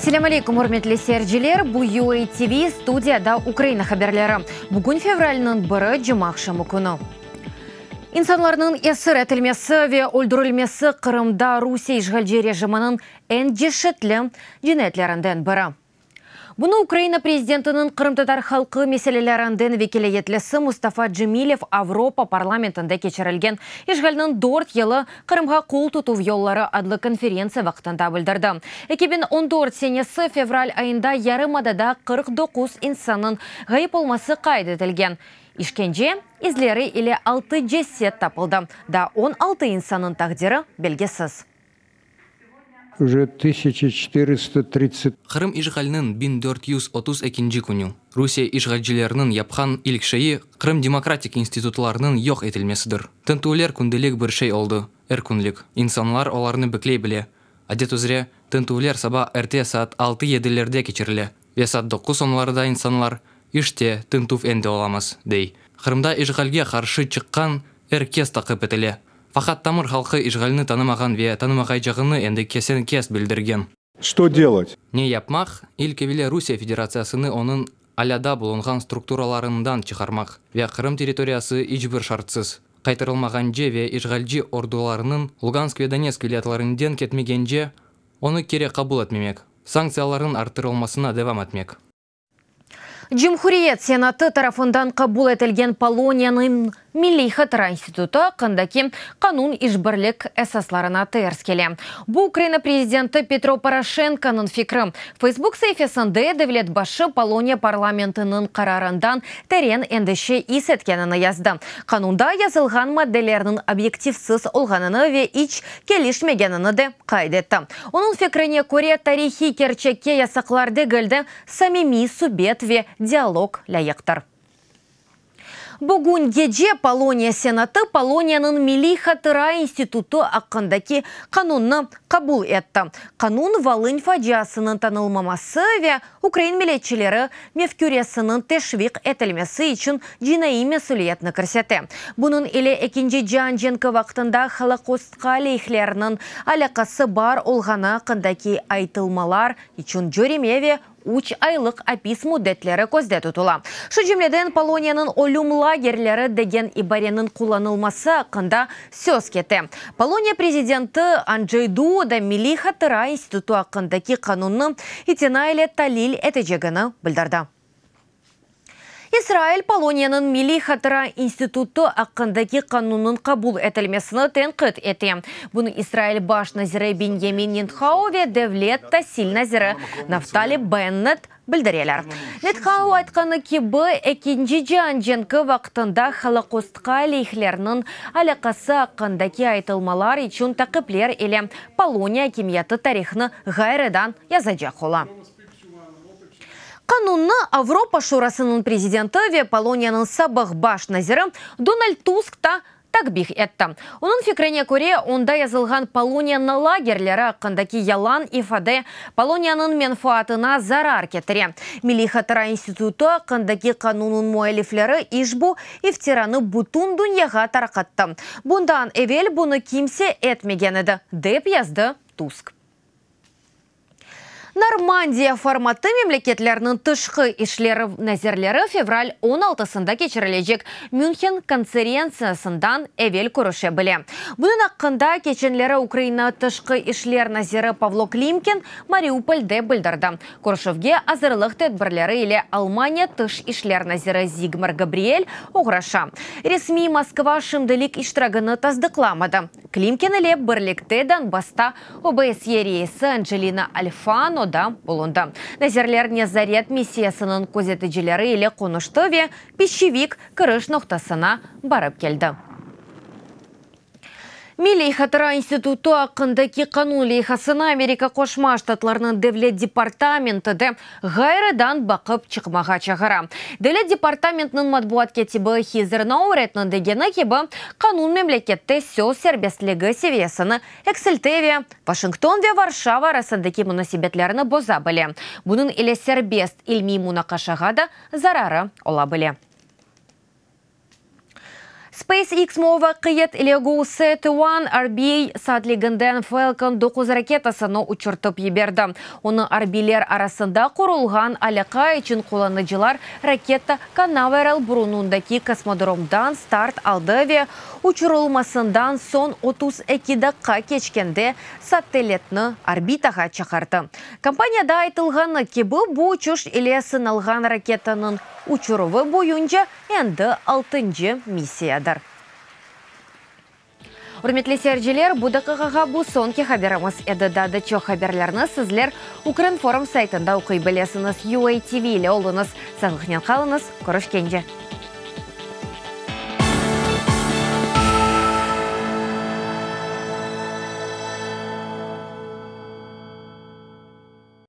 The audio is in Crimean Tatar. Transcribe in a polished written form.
Selâm aleyküm, ürmetli seyirciler! Bu UA TV, studiyada Ukraina haberleri. Bugün fevralniñ biri, cumaaqşamı künü. İnsanlarnıñ esir etilmesi ve öldürilmesi Qırımda Rusiye işğalci rejiminiñ eñ deşetli cinayetlerinden biri. Bunı Ukraina prezidentiniñ qırımtatar halqı meselelerinden vekâletlisi Mustafa Cemilev Avropa parlamentinde keçirilgen İşğalniñ dört yılı, Qırımğa qol tutuv yolları adlı konferentsiya vaqtında bildirdi. 2014 senesi fevral ayında yarımadada 49 insannıñ ğayıp olması qayd etilgen. İşkence izleri ile altı ceset tapıldı. Daa 16 insannıñ taqdiri belgisiz. Уже 1430 Qırım işğaliniñ 1432-nci künü. Rusiye işğalcileriniñ yapqan ilk şeyi Qırım demokratik institutlarınıñ yoq etilmesidir. Tintüvler kündelik bir şey oldı, er künlik. İnsanlar olarnı bekley bile. Adet üzre, tintüvler saba erte saat altı-yedilerde keçirile ve saat doquz-onlarda insanlar, işte, tintüv endi olamaz, dey. Qırımda işğalge qarşı çıqqan er kes taqip etile. Faqat tamır halqı işğalni tanımağan ve tanımaycağını endi kesen-kes bildirgen. Что делать? Ne yapmaq? İlk evelâ Rusiye Federatsiyasını onıñ alâ daa bulunğan strukturalarından çıqarmaq ve Qırım territoriyası iç bir şartsız qaytarılmağance ve işğalci ordularınıñ Lugansk ve Donetsk vilâyetlerinden ketmegence onı keri qabul etmemek, sanktsiyalarnıñ arttırılmasına devam etmek. Cumhuriyet Senatı tarafından qabul etilgen Poloniyanıñ Milliy hatıra institutı aqqındaki qanun işbirlik esaslarına ters kele. Bu Ukraina prezidenti Petro Poroşenkonıñ fikri. Facebook saifesinde devlet başı Poloniya parlamentiniñ qararından teren endişe is etkenini yazdı. Qanunda yazılğan maddelerniñ obyektivsiz olğanını ve iç kelişmegenini de qayd etti. Onıñ fikrine köre, tarihiy kerçekke yasaqlar degil de, samimiy subet ve dialog lâyıqtır. Bugün gece Poloniya Senatı Poloniyanıñ Milliy hatıra institutı aqqındaki qanunnı qabul etti. Qanun Volın faciasınıñ tanılmaması ve ukrain milletçileri mefküresiniñ teşviq etilmesi içün cinaiy mesüliyetni kirsete. Bunıñ ile Ekinci cian cenki vaqtında Holokostqa lehlerniñ alâqası bar olğanı aqqındaki aytılmalar içün cöreme ve üç aylıq apis müddetleri közde tutula. Şu cümleden, Poloniyanıñ ölüm lagerleri degen ibareniñ qullanılması aqqında söz kete. Poloniya prezidenti Andjey Duda Milliy hatıra institutı aqqındaki qanunnı itina ile talil etecegini bildirdi. İsrail Poloniyanıñ Milliy hatıra institutı aqqındaki qanunnıñ qabul etilmesini tenqit ete. Bunı İsrail baş naziri Binyamin Netanyahu ve devlet tasil naziri Naftali Bennet bildireler. Netanyahu aytqanı kibi, Ekinci cian cenki vaqtında Holokostqa lehlerniñ alâqası aqqındaki aytılmalar içün taqipler ile Poloniya akimiyeti tarihnı ğayrıdan yazacaq ola. Qanunnı Avropa Şurasınıñ prezidenti ve Poloniyanıñ sabıq baş naziri Donald Tusk da takbih etti. Onıñ fikrine köre, onda yazılğan Poloniya lagerleri aqqındaki yalan ifade Poloniyanıñ menfaatına zarar ketire. Milliy hatıra institutı aqqındaki qanunnıñ müellifleri işbu iftiranı bütün dünyağa tarqattı. Bundan evel bunı kimse etmegen edi, dep yazdı Tusk. Normandiya formatı memleketleriniñ tışqı işler nazirleri fevral 16sında keçirilecek Münhen konferentsiyasından evel körüşe bile. Bunıñ aqqında keçenleri Ukraina tışqı işler naziri Pavlo Klimkin Mariupolde bildirdi. Körüşüvge azırlıq tedbirleri ile Almaniya tış işler naziri Zigmar Gabriel oğraşa. Resmiy Moskva şimdilik iştiragini tasdıqlamadı. Klimkin ile birlikte Donbassta OBSYE reisi Angelina Alfano da bulundı. Nazirler nezaret missiyasınıñ közeticileri ile qonuştı ve Pişçevik kiriş noqtasına barıp keldi. Milliy hatıra institutı aqqındaki qanun leyhasını Amerika Qoşma Ştatlarınıñ Devlet departamenti de ğayrıdan baqıp çıqmağa çağıra. Devlet departamentiniñ matbuat kâtibi Heather Nauertniñ degeni kibi, qanun memlekette söz serbestligi seviyesini eksilte ve Washington ve Varşava arasındaki munasebetlerni boza bile. Bunıñ ile serbest ilmiy munaqaşağa da zararı ola bile. SpaceX muvafaqiyet ile GoSat One arbiy saatliginden Falcon 9 raketasını uçurtıp yiberdi. Onı arbiyler arasında qurulğan alâqa içün qullanıcılar raketa Kanaveral burunındaki kosmodromdan start aldı ve uçurılmasından soñ 32 daqqa keçkende satelitni orbitağa çıqardı. Kompaniyada aytılğanı kibi, bu uçuş ile sınalğan raketanıñ uçuruvı boyunca endi altıncı missiyadır. Ürmetli seyirciler, bu daqiqağa bu soñki haberimiz edi. Daa da çoq haberlerni sizler Ukrinform saytında oquy bilesiñiz. UATV ile oluñız. Sağlıqnen qalıñız. Körüşkence.